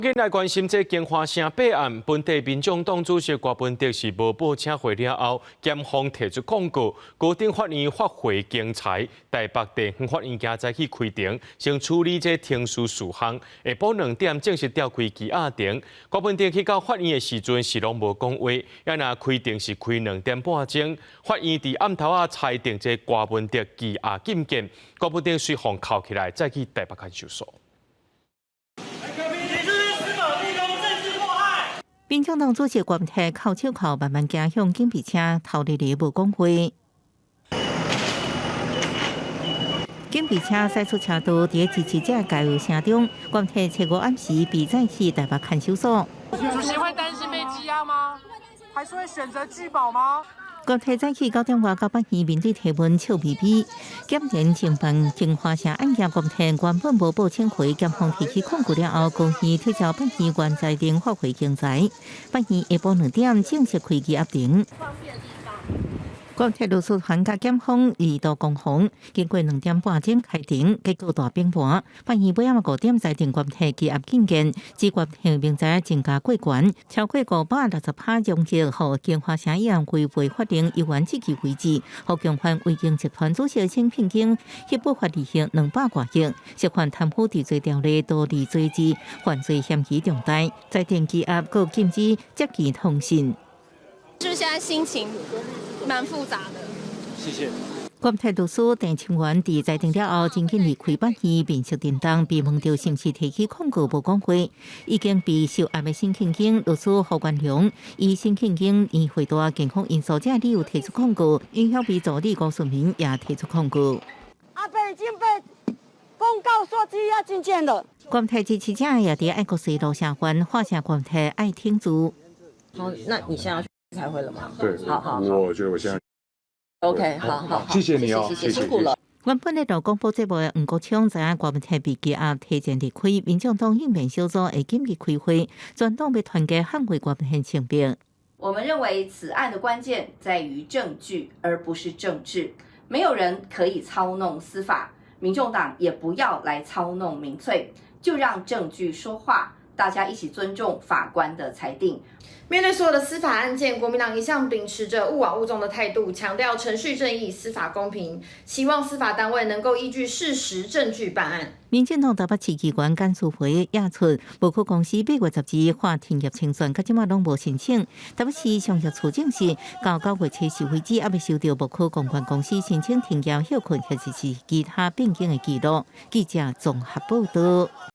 緊來關心這京華城弊案，本地民眾黨主席郭文德是無報請回了後，檢方提出控告，高等法院發回京裁，台北地方法院今早起開庭，先處理這程序事項，下晡2點正式調開羈押庭。郭文德去到法院的時陣是攏無講話，也若開庭是開2點半鐘，法院佇暗頭仔裁定這郭文德羈押禁見，郭文德隨予銬起來，載去台北看守所。你是司法不公，政治迫害。民眾黨主席郭文德銬手銬慢慢行向警備車，頭日日無講話。警備車駛出車道，佇支持者加油聲中，郭文德初五暗時被載去台北看守所。主席會擔心被羈押嗎？還是會選擇拒保嗎？郭文德早起9點外到法院面對提問，笑眯眯。檢驗偵辦京華城案件，郭文德原本無報請回，檢方提起控告了後，高院提交法院原裁定發回京裁。法院下晡2點正式開羈押庭。郭文德律師團佮檢方二度攻防，經過2點半鐘開庭，結果大平盤。法院尾仔5點裁定郭文德羈押禁見，指郭文德明知增加過懸，超過560趴容積，予京華城議案違背法定猶原積極為止，予共犯維京集團主席沈慶京協補法利息200外億，涉犯貪污治罪條例多利罪之犯罪嫌疑重大，裁定羈押，閣禁止接見通訊。就現在心情蠻複雜的。謝謝。郭文德律師鄭清源佇裁定了後，真緊離開法院，面色沉重，被問到是毋是提起控告，無講話。已經被收押的沈慶京律師胡元龍，以沈慶京年歲大、健康因素這理由提出控告，尹曉薇助理郭順明也提出控告。阿伯已經被公告說羈押禁見了。郭文德支持者也佇愛國西路聲援，喊聲郭文德愛挺住。好，那你現在要去開會了嗎？對，好好，我覺得我現在 OK，好好，謝謝你哦，謝謝，辛苦了。原本咧錄廣播節目的黃國昌知影郭文德被羈押提前離開，民眾黨應變小組會緊急開會，全黨欲團結捍衛郭文德清白。我們認為此案的關鍵在於證據，而不是政治。沒有人可以操弄司法，民眾黨也不要來操弄民粹，就讓證據說話。大家一起尊重法官的裁定。面對所有的司法案件，國民黨一向秉持着勿枉勿縱的態度，強調程序正義、司法公平，希望司法單位能夠依據事實證據辦案。民進黨台北市議員簡淑培也出，無可公司8月12發停業清算，到這馬攏無申請。台北市商業處證實，到9月7日為止，猶未收到木可公關公司申請停業歇困或者是其他變更的記錄。記者綜合報道。